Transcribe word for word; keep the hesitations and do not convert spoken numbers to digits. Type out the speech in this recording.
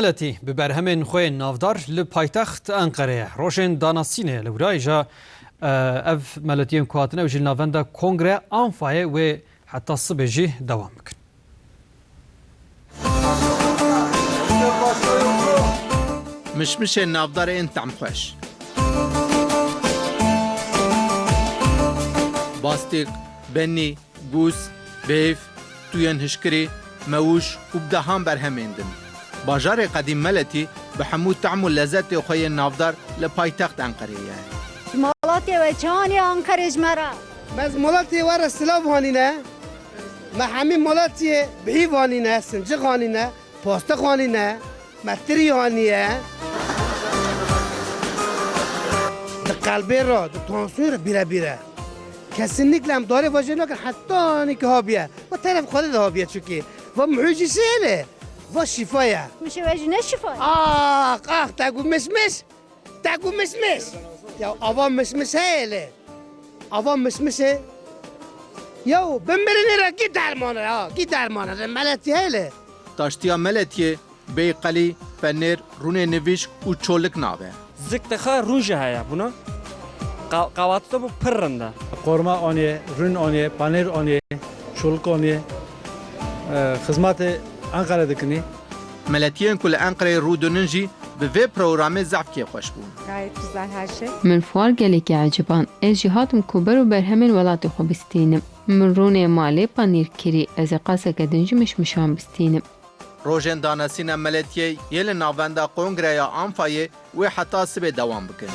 Meletî bi berhemên xwe yên navdar li paytext Enqerê ye. Rojên danasînê li wirayê jî, e, ev meletiyên ku hatine ew jî li navenda Kongre Anfayê wê heta sibê jî dewam bikin. Mişmişên navdar ên temxweş. Bastîk, benî, gûs, bêv, tuyên hişkirî, mewûş û bi dehan berhemên din. Bajarê qedîm Meletî bi hemû tehm û lezetê xwe yên navdar li paytext Enqerê ye. Malatê we çi haniye Anqerê ji me re? Ez malatê we re silav hanîne. Me hemî malatiyê bihîv hanîne, sincix hanîne, pastex hanîne, me tirî haniye. Di qelbê re, di tansiyonê re bîre bîre. Kesinlikle em darê vajê nakin, heta anî ki habiye. Va teref Xwedê de habiye çikî. Va mihû jî şêlê. Va şîfa ye. Mişê we jî ne şîfa ye? Ax, ax, te gu mişmiş. Te gu mişmiş. Ya ava mişmiş heye lê. Ava mişmişê. Ya bimirinê re gî derman e ha. Gî derman e. Re Meletî heye lê. Taştiya Meletiyê bêy qelî, penêr, rûnê nivîşk û çolik nabe. Zik dixe, rûn jî heye bûna. Qa-, qawatî bû pir rind e. Qorma aniye, rûn aniye, panêr aniye, çolik aniye. E, xizmatê Enqere dikinî. Meletiyên ku li Enqereyê rû dinin jî bi vê programê zehf kêfxweş bûn. Gayet güzel her şey. Min fuar gelekî eciban. Ez jî hatim ku ber û berhemên welatê xwe bistînim. Min rûnê malê, panîr kirî. Ez ê qaseke din jî mişmişan bistînim. Rojên danasîna Meletiyê yê li navenda Kongreya Anfayê wê heta sibê dewam bikin.